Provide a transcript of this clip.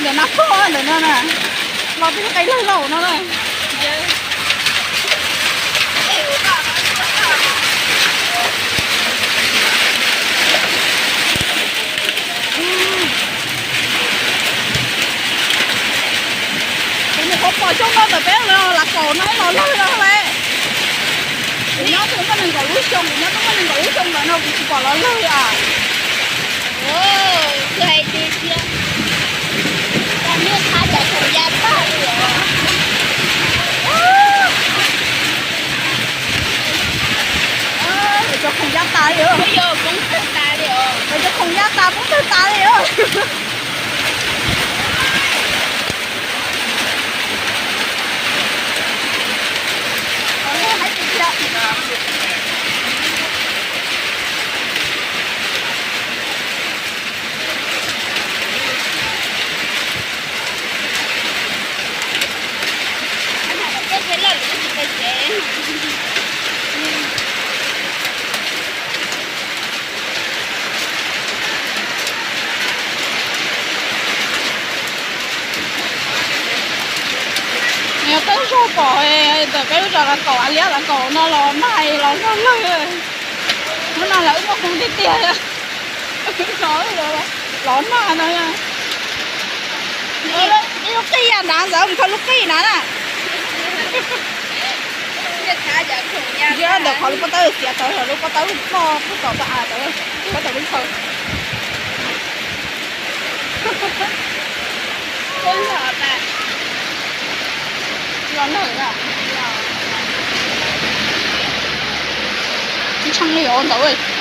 Cov nab koj ntawm no na, los twb qe lawg laus no na. Kuv nyuam qhuav pom xyoo no ntawm peb los kaum no los lawg lawm. Kuv nyob twb muaj nees nkaum lub xyoo, kuv nyob twb muaj nees nkaum lub xyoo ntawm no kuv tsis pom los lawg a. Cov khoom ya tas li os. Cov khoom ya tas poob tawg tas li os. Yog peb zos pom ntawm peb lub zos Lav Kaum, Liab Lav Kaum no los nag los zog lawg. Hnub no lawv wb muaj hmoo tiag tiag, los nag no. Ib lub qij ya nrad ntxawm mus khaws lub qij na. Ntawm qhov lub pob tawb xiav tawv, lub pob tawb loj puag tom paj av tawv, puag tom lub khaws. Tsis tsheej li os ntawd.